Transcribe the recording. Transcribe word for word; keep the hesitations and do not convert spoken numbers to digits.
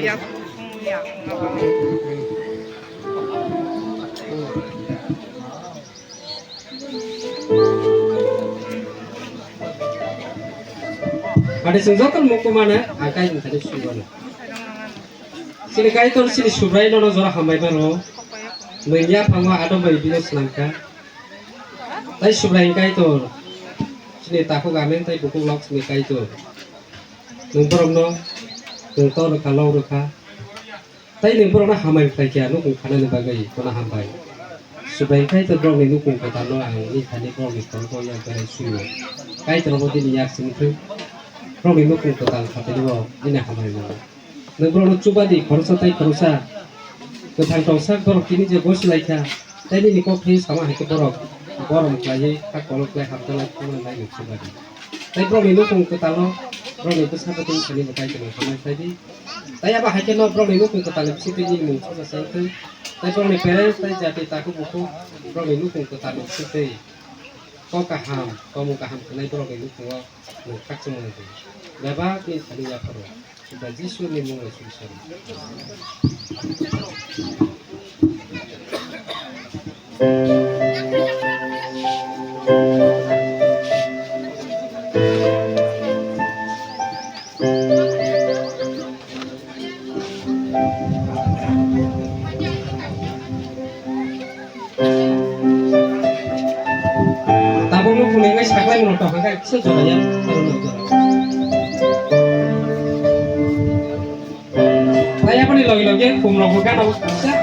Ya, ya. Ade sung joto mukumane akai ni thani sungwana. Sini Kaitor sini Subrai nono jora hambai mano. Nungya phangma adom bai bino swnamkha. Tai Subrai Kaitor sini takhuk amen tai bukhuk lok sini Kaitor. Nung borokno nung to rwkha lok rwkha. Tai nwng borokno hambai khlai kha, nukung khanani bagwi bono hambai. Subrai Kaitor borokni nukung kwtalno ang ni thani borokni khorokgo yak berai suio. Kaitor obo bini yak simi thung. Borokni nukung kwtal khatini bo bini hambai mano. Nwng borokno chuba di khoroksa tai khoroksa. Kwthang tongsak borok tini je gosi lai kha. Tai nini kok thai sama hai khe borok borom khlaiwi kha kolok khlai hamjaknai thangna nai nwng chuba di. Tai borokni nukung kwtalno borokni bwsa bwtwi thani bo Kaitorno hambai khlai di. Tai abo hai khe no borokni nukung kwtalni bisingtwi nini mung sosa se wngthung. Tai borokni parents tai jati takhuk bukhuk borokni nukung kwtalni bisingtwi kok kaham, tomung kaham kwnai borokni nukungo nwng khakchangma wngthung. Bebak ni thani yapharo Chuba Jisu ni mung bai suri sari. Tabuk no phunui wngwi saklai mano, tong hwnkhai kisa jora ya, aro no jora. Tai aboni logi logi khum rok bo gana o kisa